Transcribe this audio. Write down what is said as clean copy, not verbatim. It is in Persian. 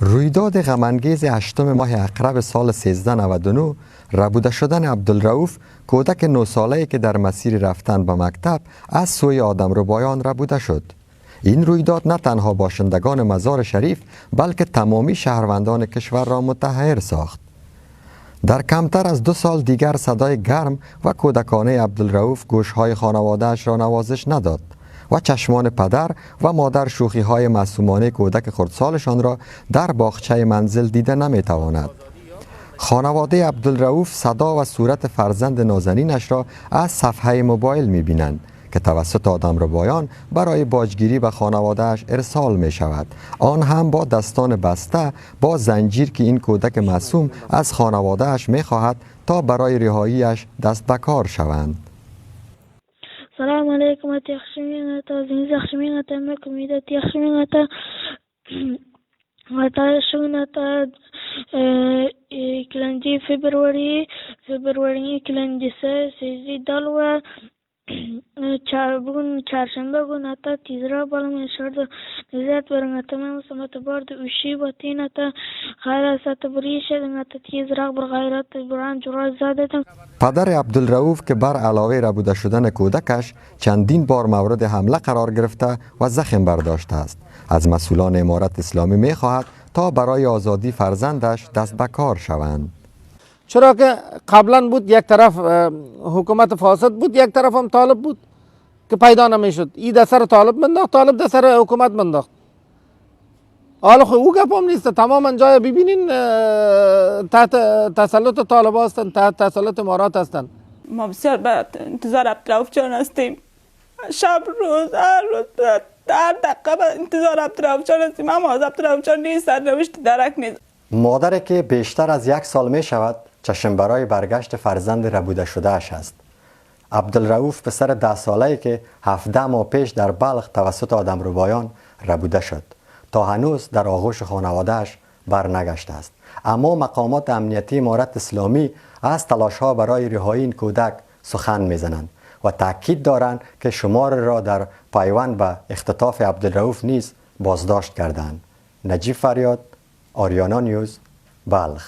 رویداد غم‌انگیز هشتم ماه عقرب سال 1399، ربوده شدن عبدالرؤوف، کودک 9 ساله که در مسیر رفتن به مکتب از سوی آدم ربایان ربوده شد. این رویداد نه تنها باشندگان مزار شریف، بلکه تمامی شهروندان کشور را متحیر ساخت. در کمتر از 2 سال دیگر صدای گرم و کودکانه عبدالرؤوف گوشهای خانوادهش را نوازش نداد و چشمان پدر و مادر شوخی های معصومانه کودک خردسالشان را در باغچه منزل دیده نمیتواند. خانواده عبدالرؤوف صدا و صورت فرزند نازنینش را از صفحه موبایل میبینند که توسط آدم ربایان برای باجگیری به خانوادهش ارسال می شود، آن هم با دستان بسته با زنجیر، که این کودک معصوم از خانوادهش می خواهد تا برای رهاییش دست به کار شوند. Salam aleýkum ata, ýagşymyň ata, özüňiz ýagşymyň ata, mökümide ata, ýagşymyň ata, ata, şu gün ata ikilenji february, februaryň ikilenjisi sizi dalwa bugün çarşamba gün ata, tizräk boluň, şurada nezat beriň ata, men bolsam ata bardy üşüp atyn ata, halas ata, bir iş ediň ata, tizräk bir gaýrat bir anjuraz zat ediň. پدر عبدالرؤوف که بر علاوه ربوده شدن کودکش چندین بار مورد حمله قرار گرفته و زخم برداشته است، از مسئولان امارت اسلامی می خواهد تا برای آزادی فرزندش دست به کار شوند. چرا که قبلا بود یک طرف حکومت فاسد بود، یک طرف هم طالب بود که پیدا نمیشد. ای در سر طالب منداخت، طالب در سر حکومت منداخت. حالا خو او گپ هم نیست. تماما جای ببینین تحت تسلط طالب هستند، تحت تسلط امارات هستند. ما بسیار به انتظار عبدالرؤوف جان هستیم. شب روز، هر روز، هر دقیقه به انتظار عبدالرؤوف جان هستیم، اما از عبدالرؤوف جان نیست سرنوشت درک نیست. مادری که بیشتر از یک سال می شود چشم برای برگشت فرزند ربوده شده اش است. عبدالرؤوف، پسر 10 ساله که 17 ماه پیش در بلخ توسط آدم ربایان ربوده شد، تا هنوز در آغوش خانوادهش برنگشته است. اما مقامات امنیتی امارت اسلامی از تلاش ها برای رهایی این کودک سخن میزنند و تاکید دارند که شماری را در پیوند به اختطاف عبدالرؤوف نیز بازداشت کردند. نجیب فریاد، آریانا نیوز، بلخ.